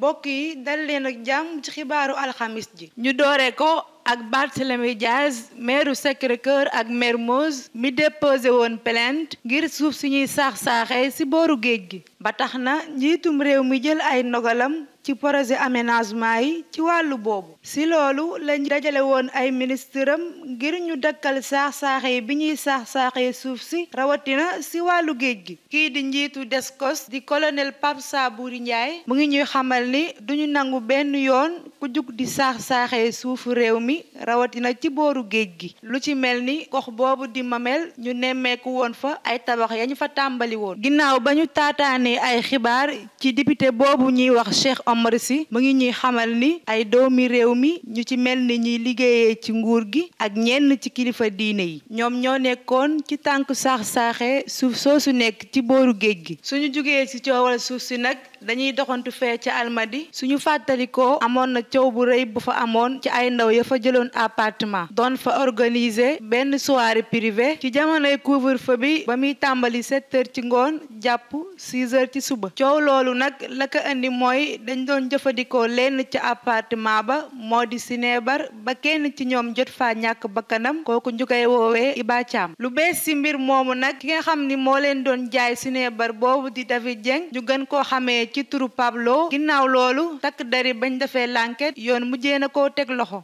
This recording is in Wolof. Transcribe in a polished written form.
mbokk yi dal leen ak jàmm ci xibaaru alxamis ji ñu doore ko ak Barthélémy Dias maire Sacré-Cœur ak Mermoz mi déposé woon plainte ngir suuf si ñuy saax-saaxee ci booru géej gi ba tax na njiitum réew mi jël ay ndogalam ci projet aménagement yi ci wàllu boobu ci loolu lañ dajale woon ay ministre am ngir ñu dakkal saax-saaxee bi ñuy saax-saaxee suuf si rawatina ci wàllu géej gi kii di njiitu Descos di colonel Pape Sabouri Ndiaye mu ngi ñuy xamal ni duñu nangu benn yoon ku jug di saax-saaxee suufu réew mi rawatina ci booru géej gi lu ci mel ni gox boobu di Mamel ñu nemmeeku woon fa ay tabax ya ñu fa tàmbali woon ginnaaw ba ñu taataanee ay xibaar ci député boobu ñuy wax Cheikh Omar Sy mu ngi ñuy xamal ni ay doomi réew mi ñu ci mel ni ñuy liggéeyee ci nguur gi ak ñenn ci kilifa diine yi ñoom ñoo nekkoon ci tànk saax-saaxee suuf soosu nekk ci booru géej gi suñu jugee ci coowal suuf si nag dañuy doxantu fee ca Almadi suñu fàttalikoo amoon na coow bu rëy bu fa amoon ci ay ndaw ya fa jëloon appartement doon fa organiser benn soirée privée ci jamonoy couvre-feu bi ba muy tàmbali 7 heures ci ngoon jàpp 6 heures ci suba coow loolu nag la ko indi mooy dañ doon jëfandikoo lenn ci appartement ba moo di sineebar ba kenn ci ñoom jot faa ñàkk bakkanam kooku ñu koy woowee Iba Thiam lu bees ci mbir moomu nag ki nga xam ni moo leen doon jaay sineebar boobu di David Dieng ñu gën koo xamee ci turu Pablo ginnaaw loolu takk dari bañ defee l'enquête yoon mujjee na koo teg loxo